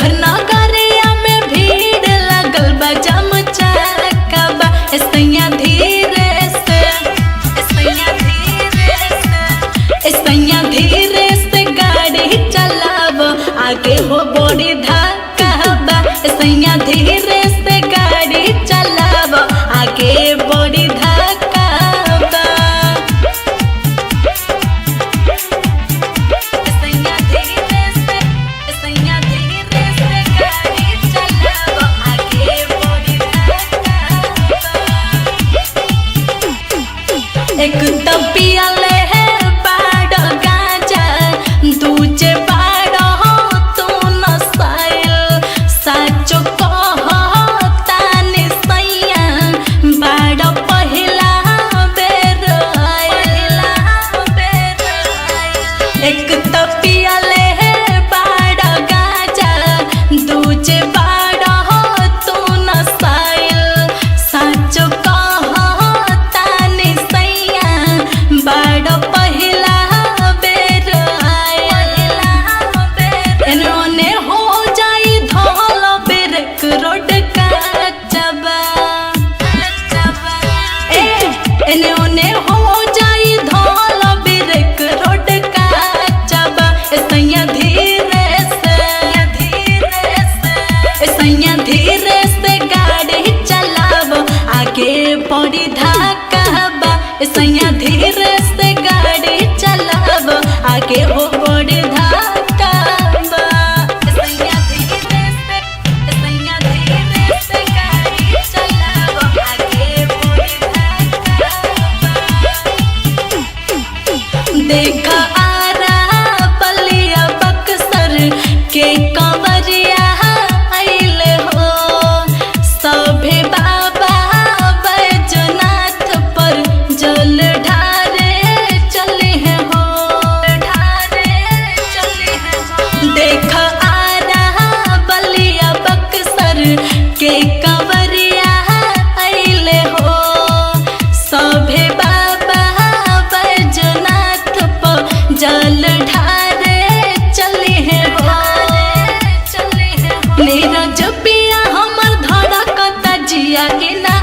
देवघर नगरिया में भीड़ लगल बा जम चकबा। सैया धीरे से, सैया धीरे से, सैया धीरे से गाड़ी चलाव, आगे हो बड़ी धक्का बा। सैया धीरे से गाड़ी चलाव, आगे बड़ी धक्का बा। सैया धीरे से, सैया धीरे से गाड़ी चलाव, आगे बड़ी धक्का बा। एक तपिया ले है बाड़ गांजा, दूजे बाड़ हो तू नसाइल। साचो कह ताने सैया, बाड़ पहिला बेर आइल। एक तपिया ले है बाड़ गांजा, दूजे बाड़ हो तू नसाइल। साचो कह ताने सैया, बाड़ पहिला बेर आइल। एने ओने हो जाई धोल बेरक रोड काचबा। ए एने ओने हो जाई धोल बेरक रोड काचबा। सैया धीरे से, धीरे से, सैया धीरे से गाड़ी चलाव, आगे पड़ी धक्का बा। सैया धीरे से गाड़ी चलाव, आगे हो बड़ी धक्का बा। सैया धीरे से, सैया धीरे से गाड़ी चलाव, आगे बड़ी धक्का बा। देखा आरा बलिया बक्सर के कंवरिया आइल हो, सभे बाबा बैजनाथ पर जल ढारे चले हैं हो, ढारे चले हैं हो। देखा आरा बलिया बक्सर के कंवरिया आइल हो, सभे बाबा बैजनाथ पर जल ढारे चले हैं हो। नीरज पिया हमर धड़कता जिया के ना